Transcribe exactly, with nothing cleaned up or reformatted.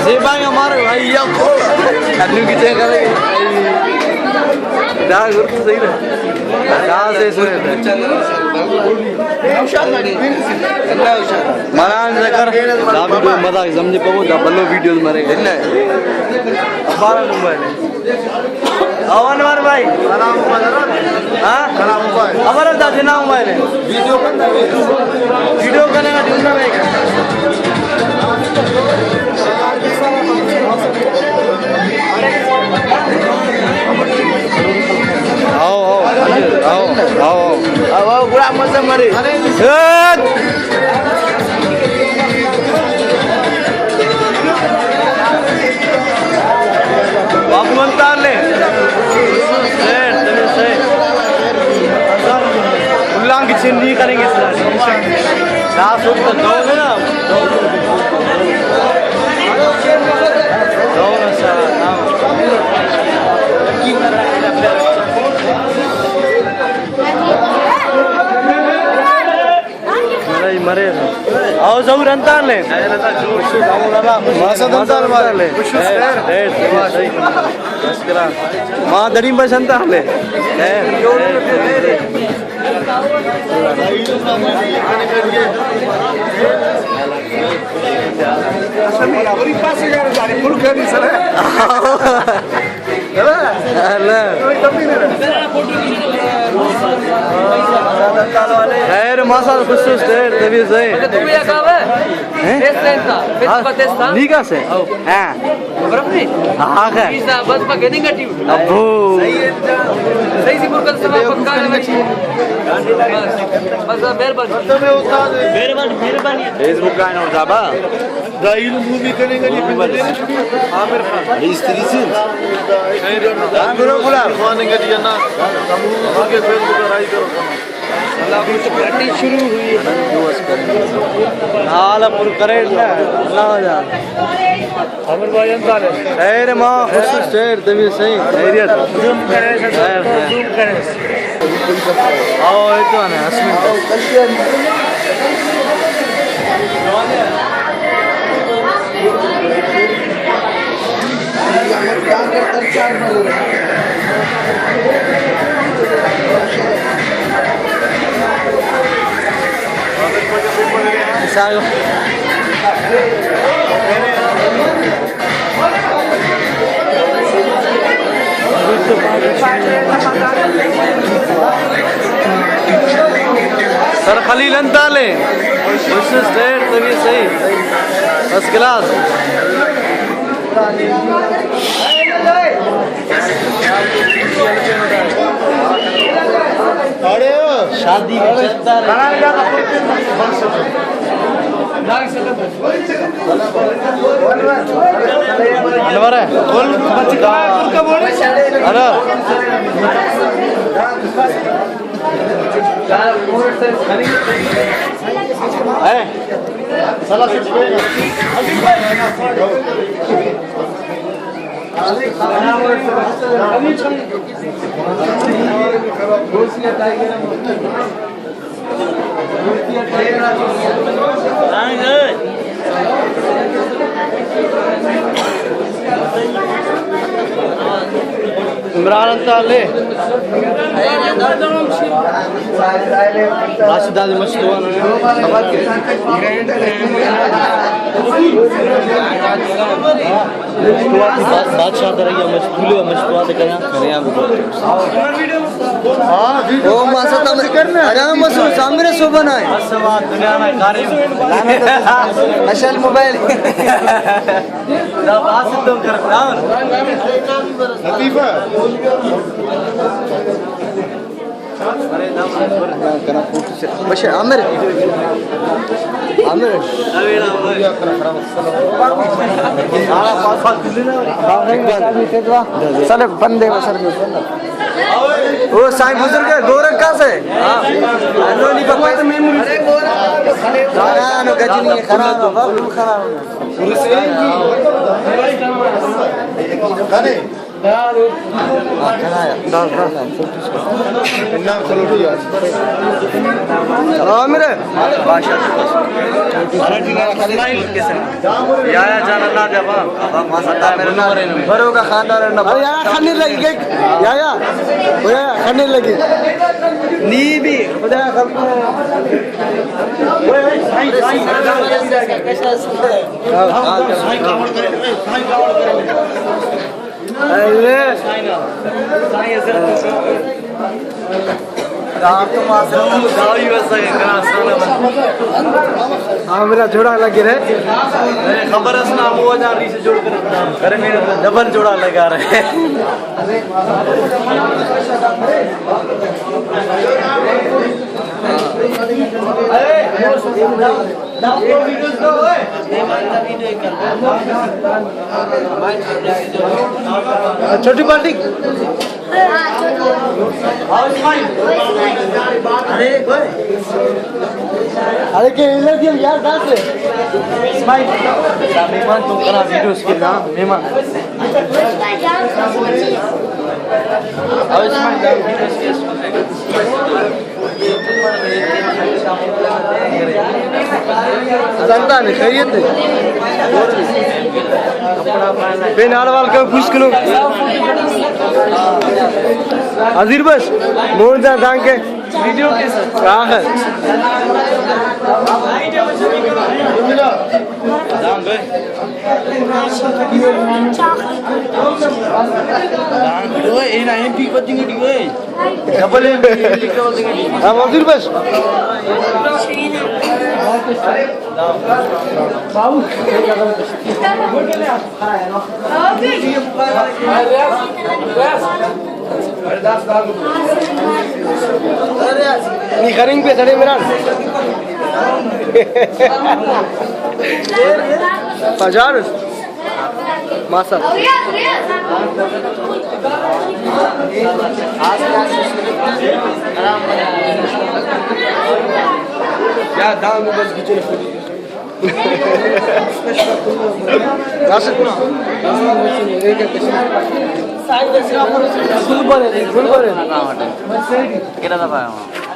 زیبا ہمارے بھائی، یا کو انو کی چیک کرے۔ دا گرد صحیح ہے۔ دا سے سوئے۔ ملان زکر، دا ویڈیو مزاک سمجھے پبو، دا بھلو ویڈیوز مرے۔ بارہ نمبر۔ او انور بھائی۔ ہاں؟ خبر ہے دا جنا موبائل ہے۔ ویڈیو کنگا ڈیونا بھائی۔ آؤ، آؤ، آؤ، آؤ۔ آؤ، آؤ، گڑا مزہ مرے۔ اے! بابو انت آ لے۔ اے، تیرے سے۔ اللہ کی چنی کریں گے سر۔ دا سوچ تو دو ہے نا۔ دو نا سر، ہاں۔ مرے، مرے۔ او ظہور انت آ لے۔ ماسا انت آ لے۔ اے، اے، صحیح۔ بس کرا۔ ما دڑی بس انت آ لے۔ اے، اے، اے۔ خیر، ماسا خوش خوش، خیر، طبیعت صحیح۔ ہیں؟ ہاں؟ نی کا سے؟ ہاں۔ ہاں، خیر۔ ابو۔ فیس بک کا ہے نا صاحبہ؟ دا ایلم مووی کننگ ٹی پن عامر خان۔ علی استری سن۔ عامر غلام۔ خواننگ ٹی انا۔ ہمو کے فیس بک رائی کرو۔ اللہ کو پارٹی شروع ہوئی۔ حال پر کریٹ نا۔ اللہ جان۔ عامر بھائی انت آ لے۔ خیر ما خوش خیر، طبیعت صحیح، خیریت۔ زوم کرے، خیر، خیر۔ زوم کرے۔ او، ایتو آنے، اسمن۔ سر خلیل انت آ لے؟ خوش اس، خیر، طبیعت صحیح؟ فرسٹ کلاس۔ شادی کے چندہ۔ انور ہے۔ ہلو۔ ہے؟ عمران انت آ لے؟ راشد دادے مست ہوا نا۔ بادشاہ دریا مست، پولے مست ہوا تے کریا۔ او ماسا تم آرام مسو، سامنے صبح نہ ہے۔ اشل موبائل۔ لطیفہ۔ بشیر عامر۔ عامر۔ سلف بندے بسر۔ او سائیں بزرگ ہے، گورکھ کا سے؟ ہاں۔ نو گجنی خراب، خراب۔ عامر۔ یا یا جان اللہ دے ابا۔ بروکا خاندان نا۔ ارے یار، خنیر لگی کیک۔ یا یا۔ او یا یا، خنیر لگی۔ نی بھی۔ خدا خلق۔ ہاں، میرا جوڑا لگے رہے۔ خبر اس نا، ہم وہ جان ریسے جوڑ کر۔ ارے، میرا ڈبل جوڑا لگا رہے۔ چھوٹی پارٹی۔ ارے کہ لگی یار، داس۔ مہمان تو کرا ویڈیوز کے نام مہمان۔ سلطان خیریت ہے؟ پین آڑ وال کا پوچھ کنو۔ حاضر بس، مون جان دانکہ۔ ویڈیو کے ساتھ۔ آخر۔ دانکہ۔ دانکہ۔ اے نا ایم پی کو دنگی ڈیوے۔ ڈبل ایم پی لکھو دنگی۔ ہاں، وزیر بس۔ نی خرنگ پہ سڑے عمران۔ پجار۔ ماسا۔ یا دام بس گچن۔ راشد۔ گل بارے، گل بارے۔ کنا دفعہ ہے وہاں؟